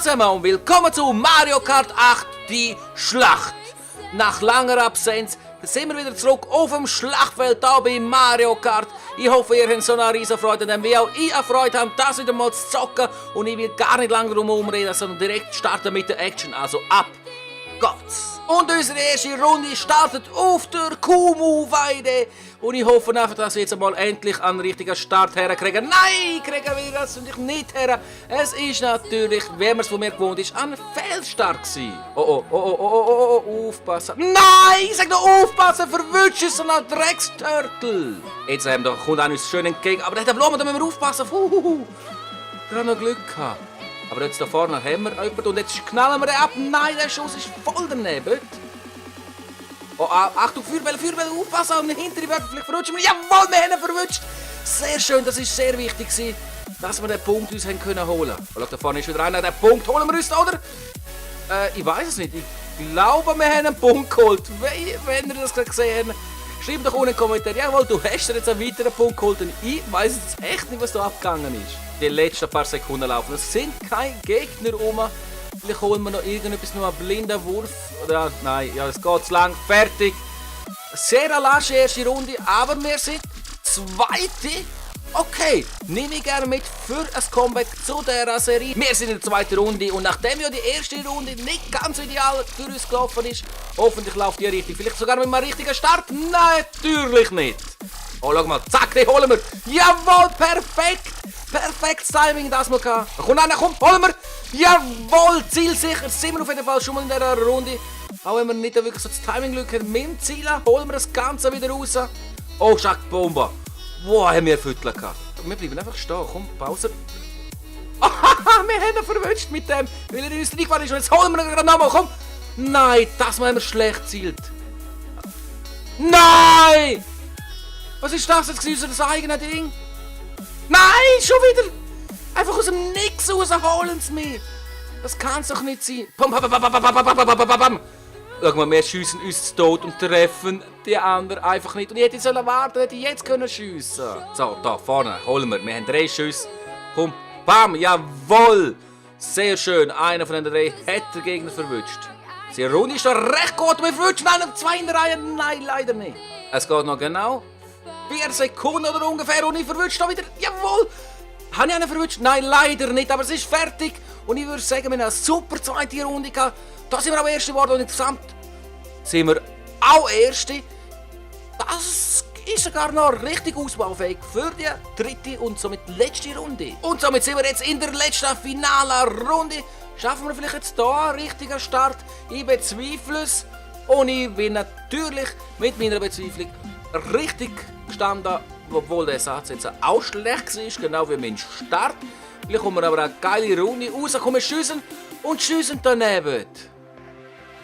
zusammen und willkommen zu Mario Kart 8, die Schlacht. Nach langer Absenz sind wir wieder zurück auf dem Schlachtfeld hier bei Mario Kart. Ich hoffe, ihr habt so eine riesen Freude, denn wie auch ich eine Freude habe, das wieder mal zu zocken. Und ich will gar nicht lange drum herumreden, sondern direkt starten mit der Action. Also ab geht's! Und unsere erste Runde startet auf der Kumu-Weide. Und ich hoffe einfach, dass wir jetzt mal endlich einen richtigen Start herkriegen. Nein, kriegen wir das natürlich nicht her. Es ist natürlich, wie man es von mir gewohnt ist, ein Fehlstart gewesen. Oh, aufpassen. Nein, ich sag doch aufpassen, verwünscht ist so ein Dreckstörtel. Jetzt kommt er uns schön entgegen, aber der Blumen, da müssen wir aufpassen. Wir haben noch Glück gehabt. Aber jetzt da vorne haben wir jemanden und jetzt knallen wir den ab. Nein, der Schuss ist voll daneben. Oh, Achtung, Feuerbälle, aufpassen, und hinter die Wörter, vielleicht verrutschen wir. Jawohl, wir haben ihn verwünscht. Sehr schön, das war sehr wichtig, dass wir den Punkt uns holen können. Oh, schau, da vorne ist wieder einer, den Punkt holen wir uns, oder? Ich weiß es nicht, ich glaube, wir haben einen Punkt geholt. Wenn ihr das gerade gesehen habt, schreibt doch unten in den Kommentaren, jawohl, du hast dir jetzt einen weiteren Punkt geholt und ich weiß jetzt echt nicht, was da abgegangen ist. Die letzten paar Sekunden laufen, es sind keine Gegner rum. Vielleicht holen wir noch irgendetwas, noch einen blinden Wurf. Oder, nein, ja, es geht zu lang. Fertig. Sehr lasche erste Runde, aber wir sind zweite. Okay, nehme ich gerne mit für ein Comeback zu dieser Serie. Wir sind in der zweiten Runde und nachdem ja die erste Runde nicht ganz ideal für uns gelaufen ist, hoffentlich läuft die richtig. Vielleicht sogar mit einem richtigen Start? Nein, natürlich nicht. Oh, schau mal, zack, den holen wir. Jawohl, perfekt. Perfektes Timing, das mal gehabt. Komm, holen wir. Jawohl, zielsicher. Sind wir auf jeden Fall schon mal in dieser Runde. Auch wenn wir nicht wirklich so das Timing-Glück haben mit dem Ziel, holen wir das Ganze wieder raus. Oh, Schackbombe. Wow, haben wir ein Viertel gehabt. Wir bleiben einfach stehen. Komm, Pause. Wir haben ihn verwünscht mit dem, weil er uns reingefahren ist. Und jetzt holen wir ihn gerade nochmal. Komm. Nein, das haben wir schlecht gezielt. Nein! Was ist das jetzt? Unser eigenes Ding? Nein, schon wieder! Einfach aus dem Nix raus holen sie mich! Das kann es doch nicht sein! Schau mal, wir schiessen uns zu Tod und treffen die anderen einfach nicht. Und ich hätte warten, hätte ich jetzt schiessen können. So, da vorne, holen wir. Wir haben 3 Schüsse. Komm, bam, jawohl! Sehr schön, einer von den 3 hat den Gegner verwünscht. Die Runde ist doch recht gut, wir verwünschen einen 2 in der Reihe. Nein, leider nicht. Es geht noch genau 4 Sekunden oder ungefähr und ich verwünsche da wieder. Jawohl! Habe ich einen verwünscht? Nein, leider nicht, aber es ist fertig. Und ich würde sagen, wir haben eine super zweite Runde gehabt. Da sind wir auch Erste geworden und insgesamt sind wir auch Erste. Das ist sogar noch richtig ausbaufähig für die dritte und somit letzte Runde. Und somit sind wir jetzt in der letzten finalen Runde. Schaffen wir vielleicht jetzt hier einen richtigen Start? Ich bezweifle es. Und ich bin natürlich mit meiner Bezweiflung richtig gestanden, obwohl der Satz jetzt auch schlecht war, genau wie mein Start. Vielleicht kommen wir aber eine geile Runde raus, kommen schiessen und schiessen daneben.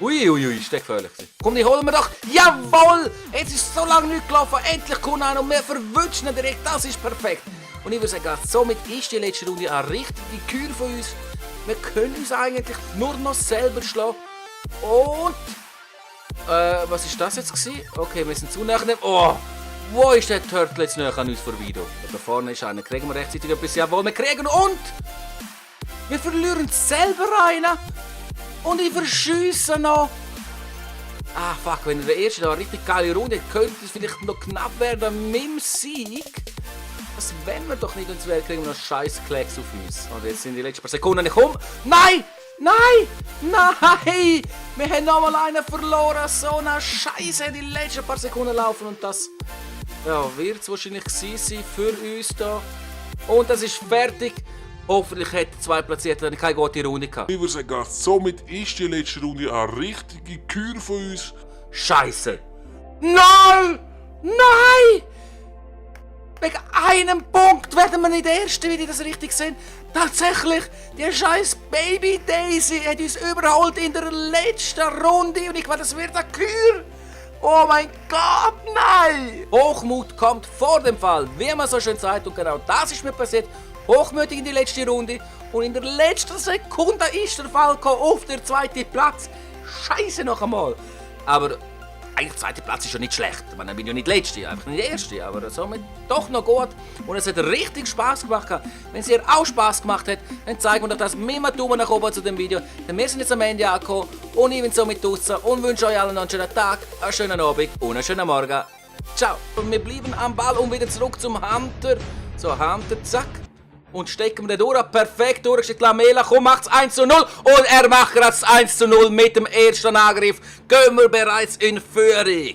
Uiuiui, ist der gefährlich. Komm, die holen wir doch. Jawohl! Jetzt ist so lange nicht gelaufen, endlich kommt einer und wir verwünschen ihn direkt, das ist perfekt. Und ich würde sagen, somit ist die letzte Runde eine richtige Kür von uns. Wir können uns eigentlich nur noch selber schlagen. Und... was ist das jetzt gewesen? Okay, wir sind zu nah. Oh! Wo ist der Turtle jetzt näher an uns vorbei? Da vorne ist einer. Kriegen wir rechtzeitig etwas? Jawohl, wir kriegen und... Wir verlieren selber einen. Und ich verschiesse noch. Ah, fuck, wenn der erste da eine richtig geile Runde hat, könnte es vielleicht noch knapp werden mit dem Sieg. Das wollen wir doch nicht, und sonst kriegen wir noch scheiß Klecks auf uns. Und jetzt sind die letzten paar Sekunden. Komm! Nein! Nein! Nein! Wir haben nochmal einen verloren. So eine Scheiße, die letzten paar Sekunden laufen. Und das wird es wahrscheinlich sein für uns da. Und das ist fertig. Hoffentlich hat der Zweitplatzierte keine gute Runde gehabt. Ich würde sagen, somit ist die letzte Runde eine richtige Kür von uns. Scheiße! Nein! Nein! Wegen einem Punkt werden wir nicht Erste, wie die das richtig sehen. Tatsächlich, die scheiß Baby Daisy hat uns überholt in der letzten Runde und ich glaube, das wird eine Kür. Oh mein Gott, nein! Hochmut kommt vor dem Fall, wie man so schön sagt, und genau das ist mir passiert. Hochmütig in die letzte Runde und in der letzten Sekunde ist der Falco auf der zweiten Platz. Scheiße noch einmal. Aber eigentlich der zweite Platz ist ja nicht schlecht. Ich meine, ich bin ja nicht der Letzte, einfach nicht der Erste, aber somit doch noch gut. Und es hat richtig Spaß gemacht. Wenn es dir auch Spaß gemacht hat, dann zeigen wir doch das mit einem Daumen nach oben zu dem Video. Denn wir sind jetzt am Ende angekommen und ich bin somit draußen und wünsche euch allen noch einen schönen Tag, einen schönen Abend und einen schönen Morgen. Ciao. Und wir bleiben am Ball und wieder zurück zum Hunter. So, Hunter, zack. Und stecken wir den durch. Perfekt durchgeschickt. Lamela, komm, macht's 1:0. Und er macht das 1:0 mit dem ersten Angriff. Gehen wir bereits in Führung.